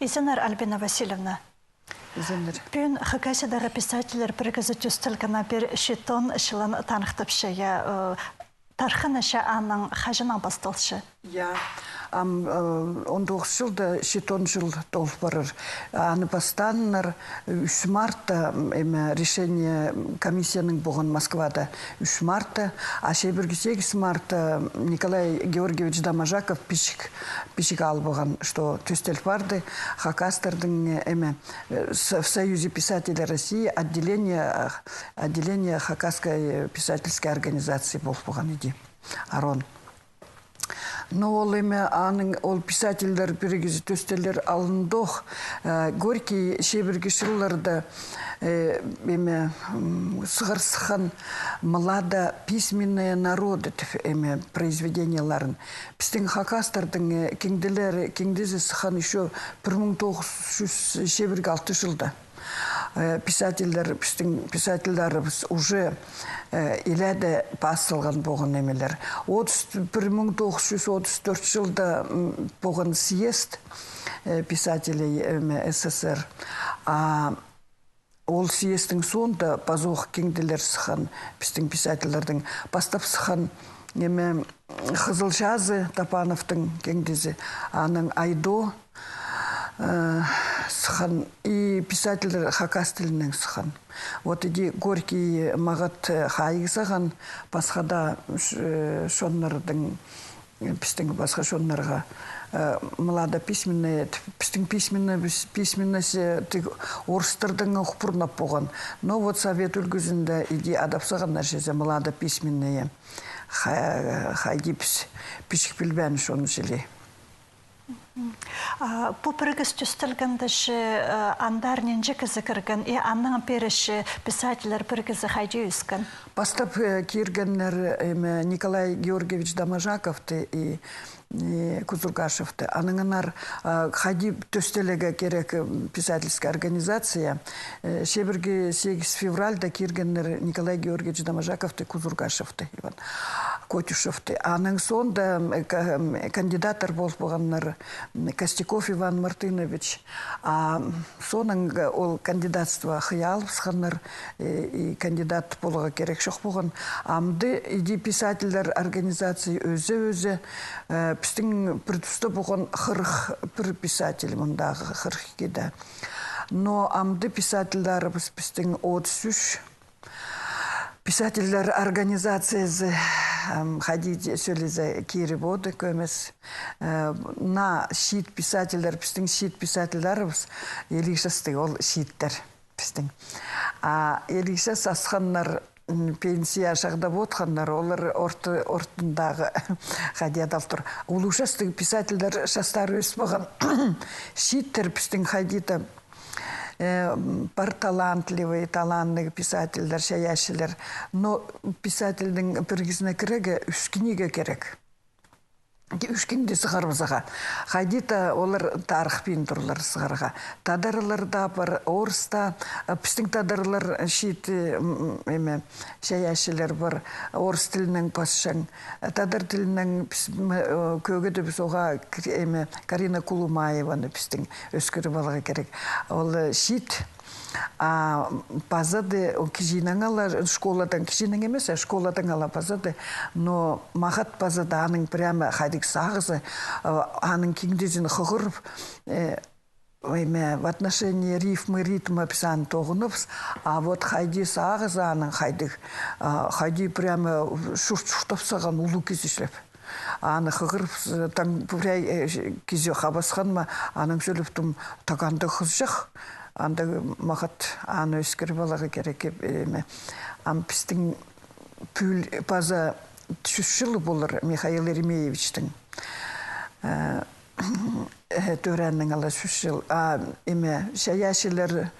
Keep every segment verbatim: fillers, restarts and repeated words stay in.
Изеннер, Альбина Васильевна. Изеннер. Пӱӱн Хакасиядағы писательлер пірігізі тӧстелгені пір читон чылын таныхтапча, я, э, тархынынҷа аның хаҷаннаң пасталча? Я, ам, э, он тоғыс чылда читон чыл тол парар. Аны пастааннар ӱс мартта, м, эме, решение комиссияның поған Москвада ӱс мартта, а чибіргі сигіс мартта Николай Георгиевич Доможаков пічік, пічік алып алған, что тӧстел парды хакастардың, э, эме, э, с-, в Союзе писателей России отделение, э, отделение Хакасской писательской организации пол парған иди. Арон. Но ол эме, аның, ол писательлер пірігізі тӧстелер алнындох, э, Горький чибіргі чылларда, э, эме, м, сығар сыххан «Младописьменные народы» тіп, эме, произведениелерін. Пістің хакастардың, э, кинделері, киндезі сыххан ещё пір муң тоғыс чӱс чибіргі алты чылда. Э, писательлер, пістің писательлерібіс уже, э, иледе пас салған поған немелер. Отыс, пір муң тоғыс чӱс отыс тӧрт чылда, м, поған съезд, э, писателей, эме, С С С Р. А ол съездтің соонда пазох кинделер сыххан, пістің писательлердің пастап сыххан, неме, «Хызыл чазы», Топановтың киндезі, анаң «Айдо», э, сыххан, и писательлер хакас тілінең сыххан. Вот иди Горький мағат, э, хайығ саған, пасха даа, э, чоннарның, э, пістің пасха чоннарға, э, «Младописьменные», пістің письменный, пис-, письменность, э, тіг орыстардаң ох пурнап поған. Но вот совет ӱлгӱзінде иди адап сағаннар чізе «Младописьменные». Ха-, хайди піс пічік пілбеен чон чіли. А пу пірігіс тӧстелгенде че, э, андар нинҷе кізі кірген, и аннаң пеер че писательлер пірігізі хайди ӧскен? Пастап, э, киргеннер, эме, Николай Георгиевич Доможаковты и, и Кузургашевты. Аннаңар, а, хайди тӧстелерге кирек, м, писательская организация. Э, чибіргі сигіс февральда киргеннер Николай Георгиевич Доможаковты, Кузургашевты, Иван Котюшевты. Аның соонда, м, ка-, м, кандидаттар пол парғаннар, м, Костяков Иван Мартынович. А соонаң, э, ол кандидатство хыйа алыбысханнар, э, и кандидат поларға кирек чох поған. Амды иди писательлер организация ӧзі-ӧзі, э, пістің пір туста поған хырых пір писатель, мындағы хырых ікі дее. Но амды писательлерібіс пістің отыс ӱс. Писательлер организациязы, ам, хайди сӧлезе, кирі поды кӧмес. Э, наа чиит писательлер, пістің чиит писательлерібіс, илиг частығ ол чииттер пістің. А илиг час асханнар, м, пенсия чағдап отханнар, олар орты-, ортындағы хайди адал тур. Улуғ частығ писательлер частары ӧс парған. Чииттер пістің хайди-да, э, м, пар талантливый, талантливый писательлер, чайаачылар. Но писательдің пірігізіне кірерге ӱс киниге кирек. Ӱс кинде сығарыбызарға. Хайди-да олар тарыхпин турлар сығарға. Тадарлар даа пар, орыс та, а, пістің тадарлар чиит, м, м, эме, чайаачылар пар, орыс тілінең пасчаң. Тадар тілінең піс, м, э, кӧгедібіс оға кір-, эме, Карина Кулумаеваны пістің ӧскіріп аларға кирек. Ол, э, чиит, а, пазады, ол кічиинең ала, школадаң, кічиинең нимес, а школадаң ала пазады, но мағат пазады, аның прямо хайдағ сағызы, а, аның киндезін хығырып, э, эме, в отношении рифмы, ритма піс аны тоғыныбыс, а вот хайди сағызы аның хайдағ, а, хайди прямо чурт-чуртап саған улуғ кізі чіли. Аны хығырып, с-, таң пірее, э, кізі хабасхан ма, анаң сӧлеп тум, тағ андағ хызыҷах, андағ мағат, аны ӧскіріп аларға кирек, э, эме. Ам пістің пӱӱл паза чӱс чылы полар Михаил Еремеевичтің. Э, э, тӧрееннең ала чӱс чыл. А, эме, чайаачылар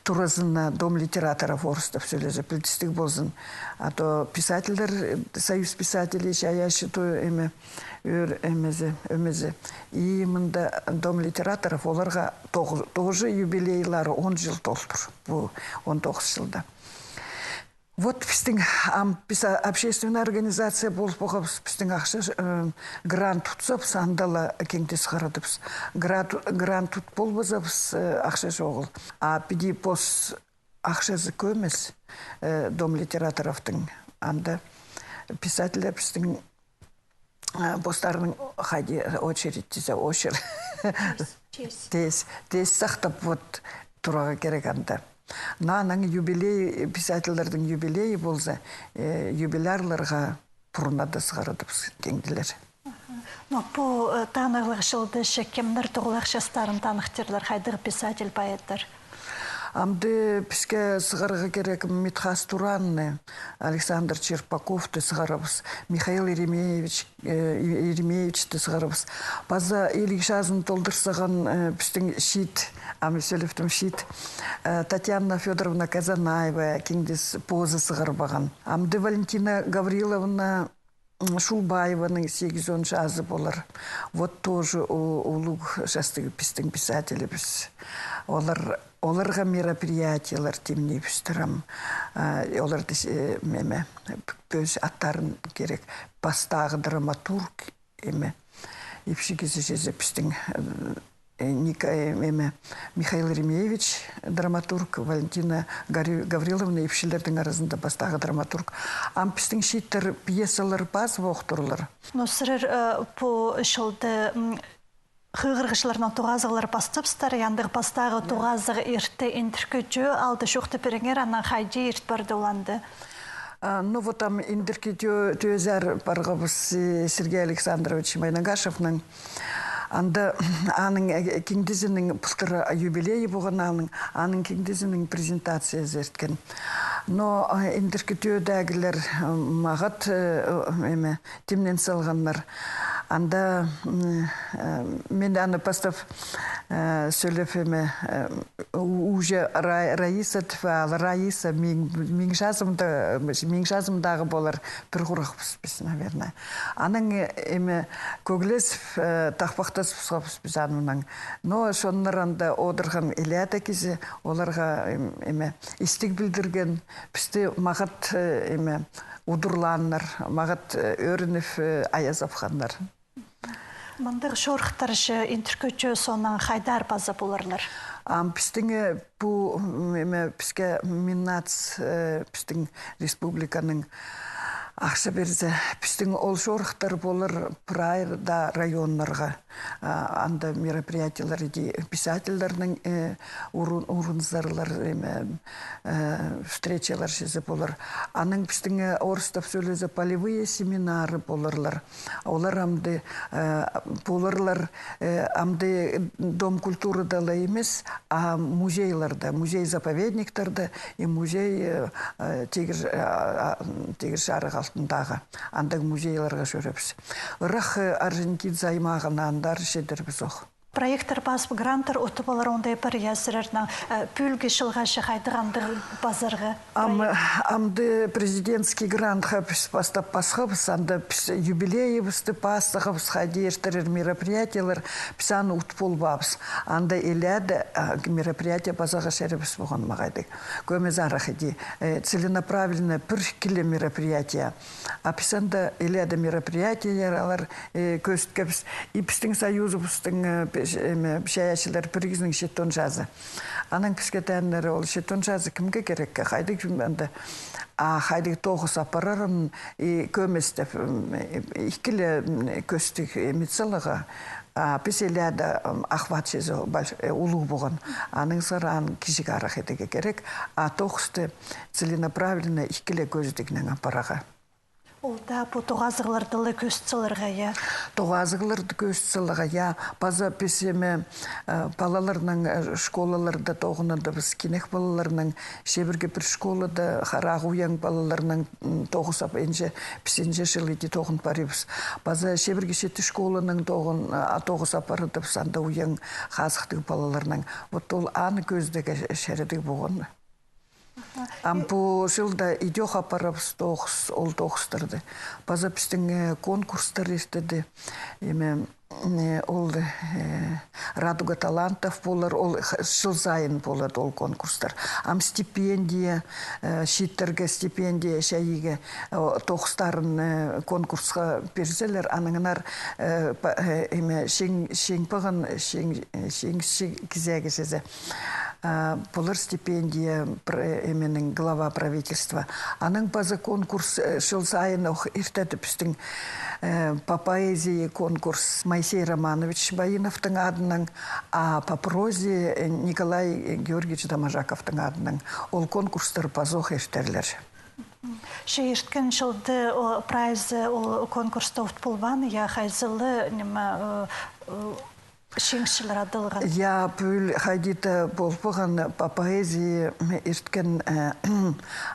туразына Дом литераторов, орыстап сӧлезе, пілдістіг ползын. А то писательлер, э, Союз писателей, чайаачы то, эме, ӧӧр ӧмезі, ӧмезі. И мында Дом литераторов, оларға тоғ-, тоже юбилейлары он чыл толдыр. Пу он тоғыс чылда. Вот пістің ам піс общественная организация полып полғабыс, пістің ахча, грант утсабыс, андала кеңдес сығарадыбыс. Грант, грант ут полбазабыс, ахча чоғыл. А піди пос ахчазы кӧмес, Дом литераторовтың, анда писательлер пістің постарының хайди очередь тізе, очер. Тез, тез сахтап вот турарға керек анда. Но анаң юбилей, писательлердің юбилейі полза, юбилярларға пурнада сығарадыбыс кеңділер. Но пу таныхлығ чылда че кемнер тоғылах частарын таныхтирлар, хайдағ писатель, поэттер? Амды піске сығарға керек Митхас Туранны, Александр Черпаковты сығарабыс, Михаил Еремеевич, Еремеевичті сығарабыс. Паза илиг чазын толдырсаған пістің чиит, ам сӧлептім чиит, Татьяна Федоровна Казанаева кеңдес позы сығарбаған. Амды Валентина Гавриловна Шулбаеваның сигізон чазы полар. Вот тоже улуғ частығ пістің писательлербіс. Олар, оларға мероприятиелер тимнебістірім. Оларды, эме, пӧзік аттарын керек. Пастағы драматург, эме, ипчі кізі чізе пістің Михаил Еремеевич, драматург, Валентина Гавриловна ипчілердің аразында пастағы драматург. Ам пістің чииттер, пьесалар пазып охтырлар. Но сірер пу чылда хығырығҷыларнаң тоғазығлар пастабыстар, андағ пастағы тоғазығ иртті Индіркі Тӧӧ алды, чоохтап пиріңер, анаң хайди ирт парды ол анда? Ну вот ам Индіркі Тӧӧзер парғабыс, Сергей Александрович Майнагашевнің. Анда аның кеңдезінің пылтыр юбилейі полған, аның, аның кеңдезінің презентациязы ирткен. Но Индіркі Тӧӧдегілер мағат, эме, тимнен салғаннар. Анда мен аны пастап сӧлеп, эме, уже Раиса тіп ал, Раиса, мин, мин чазымда, мин чазымдағы полар пір хурах піс, наверное. Анаң, эме, кӧглесіп, тахпахтасып сығабыс піс аннаң. Но чоннар анда одырған илееде кізі, оларға, эме, истіг пілдірген, пісті мағат, эме, удурлааннар, мағат ӧрініп, ая сапханнар. Мындағ чорыхтар че Индіркі Тӧӧ соонаң хайдар паза поларлар? Ам пістің пу, эме, піске миннац, пістің республиканың ахча пирзе, пістің ол чорыхтар полар прай даа районнарға. Анда мероприятиелер иди, писательлернің урынзарлар, эме, встречалар чізе полар. Анаң пістің орыстап сӧлезе полевые семинары поларлар. Олар амды поларлар, амды Дом культурада ла нимес, а музейларда, музей-заповедниктерде и музей тигір, тигір чарығ алтындағы. Андағ музейларға чӧребіс. Ырах Орджоникидзе аймағына андар читірбіс ох. Проекттер пазып, гранттар утып алар оңдай пар, я, сірернің пӱӱлгі чылға че хайдағ андағ пазарға? Ам, амды президентский грантха піс пастап пасхабыс, анда піс юбилейібісті пастағабыс, хайди иртірер мероприятиелер, піс аны ут полбаабыс. Анда илееде мероприятие пазарға чарабас полған мағайдағ. Кӧмес арах иди, целенаправленно пір-ікі ле мероприятие. А піс анда илееде мероприятиелер алар кӧзіткебіс. И пістің союзыбыстың, эме, чайаачылар пірігізінің читон чазы. Анаң піске тіеннер, ол читон чазы кімге керек, хайдағ анда. А хайдағ тоғыс апарарын и кӧместеп, ікі ле кӧстіг ниме саларға. А піс илееде охват чізе улуғ полған. Анаң сығара аны кічіг арах идерге керек. А тоғысты целенаправленно ікі ле кӧзідігнең апарарға. Ол даа пу тоғазығларды ла кӧзіт саларға, я? Тоғазығларды кӧзіт саларға, я. Паза піс, эме, палаларнаң школаларда тоғынадыбыс, кинек палаларнаң, чебіргі пір школада харағы уяң палаларнаң тоғыс ап, інҷе, піс інҷе чыл иди тоғын парибыс. Паза чебіргі читі школанаң тоғын, тоғыс апарадыбыс, анда уяң хазыхтығ палаларнаң. Вот ол аны кӧзідерге чаридығ полған. Ам пу чылда идӧк апарабыс тоғыс, ол тоғыстарды. Паза пістің конкурстар иртеді. Эме, э, ол, э, «Радуга талантов» полар, ол х-, чыл сайын полар ол конкурстар. Ам стипендия, э, чииттерге стипендия чайирға, э, тоғыстарын, э, конкурсха пирзелер, анаңар, э, па-, э, име, чиң-, чиңпеен, чиң-, э, чиңісчі кізее кізезе. А, полар стипендия пр-, э, именің глава правительства. Анаң паза конкурс, э, чыл сайын ох иртеді пістің, э, по поэзии конкурс Моисей Романович Баиновтың адынаң, а по прозе, э, Николай Георгиевич Доможаковтың адынаң. Ол конкурстар пазох иртерлер. Че ирткен чылда, о, прайзы ол конкурста от полбаан, я, хайзылы, ниме, э, э, чиңісчілер адалған? Я, пӱӱл хайди-да полбаған, по поэзии ирткен, э,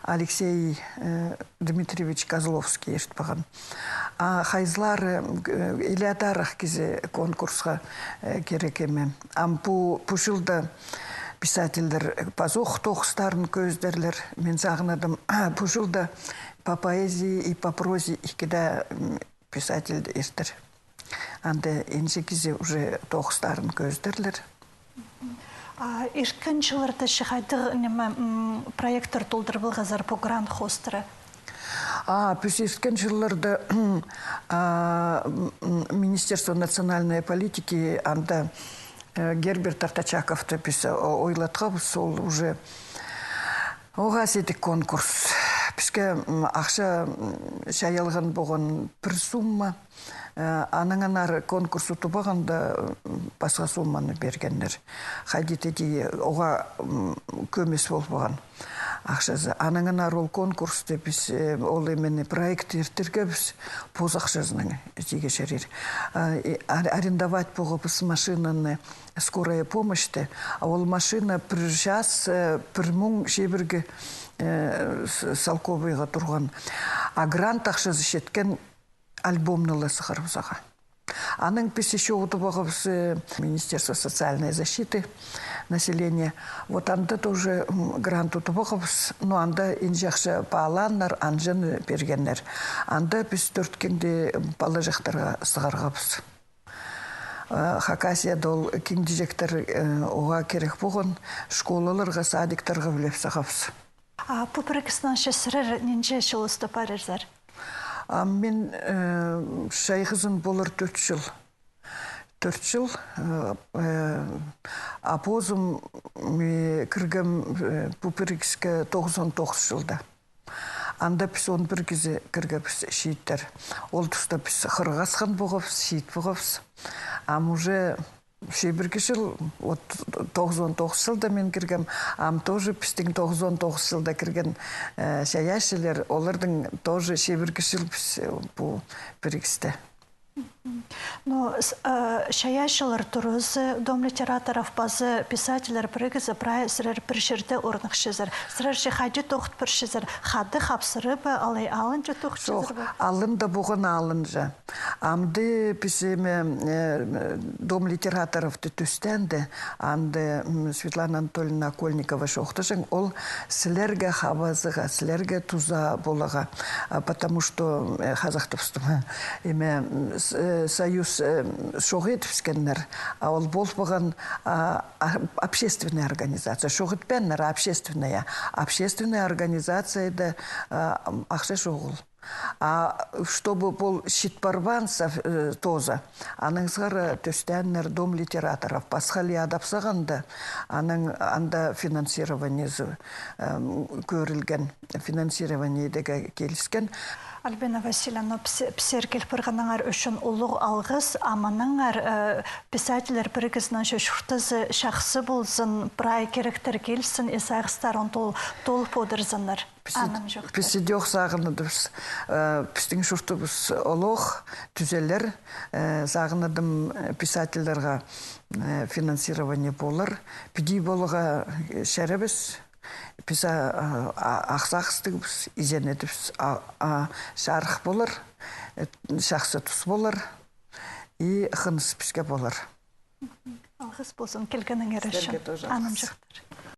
Алексей, э, Дмитриевич Козловский иртпеген. А хайзылары, э, илеедарах кізі конкурсха, э, кирек име. Ам пу, пу чылда писательлер пазох тоғыстарын кӧзідерлер. Мин сағынадым, пу чылда по поэзии и по прозе ікі дее, м, писательді иртер. Анда нинҷе кізі уже тоғыстарын кӧзідерлер. А ирткен чылларда че хайдағ, ниме, м, проекттер толдырып алғазар пу грант хоостыра? А, піс ирткен чылларда, а, м, Министерство национальной политики, анда, э, Герберт Артачаковты піс, э, о-, ойлатхабыс, ол уже оғаа сидік конкурс. Піске, м, ахча, м, чайалған полған пір сумма. Э, анаңар конкурс утып алғанда, м, пасха сумманы пиргеннер. Хайди-да тее оғаа, м, кӧмес полбаған ахчазы. Анаңар ол конкурсты піс, э, ол именно проект иртіргебіс пос ахчазынаң, тигі чарир. Э, и ар-, арендовать полғабыс машинаны, скорая помощьты. А ол машина пір час, э, пір муң чибіргі, э, с-, салковайға турған. А грант ахчазы читкен альбомны ла сығарыбызарға. Анаң піс ещё утып алғабыс, э, Министерство социальной защиты населения. Вот анда тоже, м, грант утып алғабыс. Но анда нинҷе ахча паалааннар, анҷаны пиргеннер. Анда піс тӧрт киңді палаҷахтарға сығарғабыс. Э, Хакасияда ол киңдіҷектер, э, оғаа кирек полған, школаларға, садиктарға ӱлеп сығабыс. А пу пірігістең че сірер нинҷе чыл устап парирзар? А мин, э, чайғызын полар тӧрт чыл. Тӧрт чыл, э, э, а позым, э, кіргем, э, пу пірігіске тоғызон тоғыс чылда. Анда піс он пір кізі кіргебіс, чииттер. Ол туста піс хырых асхан полғабыс, чиит полғабыс. Ам уже чибіргі чыл, вот тоғызон тоғыс чылда мин кіргем, ам тоже пістің тоғызон тоғыс чылда кірген, э, чайаачылар, оларның тоже чибіргі чыл піс, э, пу пірігісте. Ну, с-, э, чайаачылар туразы, Дом литераторов паза писательлер пірігізі прай сірер пір чирде орныхчазар. Сірер че хайди тоғыт парчазар, хада хапсыра ба, алай алынҷа тоғынчазар ба? Чох, алында полған алынҷа. Амды піс име, э, Дом литераторовты тӧстеенде, анда, м, Светлана Анатольевна Окольникова чоохтаҷаң, ол сілерге хабазығ, сілерге туза поларға, а, потому что, э, хазах тубыстым, име, м, с-, э, союз, э, чох идібіскеннер, а ол полбаған, а, а, общественная организация, чох итпееннер, а общественная, общественная организацияда, а, м, ахча чоғыл. А чтобы пол чит парбаан сов-, э, тооза, анаң сығара тӧстееннер Дом литераторов. Пасха ли адап салғанда, анаң анда финансированиезі, эм, кӧрілген, финансированиеге киліскен. Альбина Васильевна, піс-, пісер кил парғаныңар ӱчӱн улуғ алғыс, а мынаңар, э, писательлер пірігізінің чуртазы чахсы ползын, прай киректер килзін, и сағыстарын тол-, толып одырзыннар. Піс-, аның чоохтар. Піс идӧк сағынадыбыс, э, пістің чуртыбыс олох тӱзелер, э, сағынадым, э, писательлерге, э, финансирование полар. Піди поларға, э, чарабас. Піс, а, а, а, ах сағыстығбыс, изенедібіс, а, а, чарых полар, э, чахсы тус полар, и хыныс піске полар. Алғыс ползын килгеніңер ӱчӱн. Сірерге тоже алғыс. Анымҷахтар.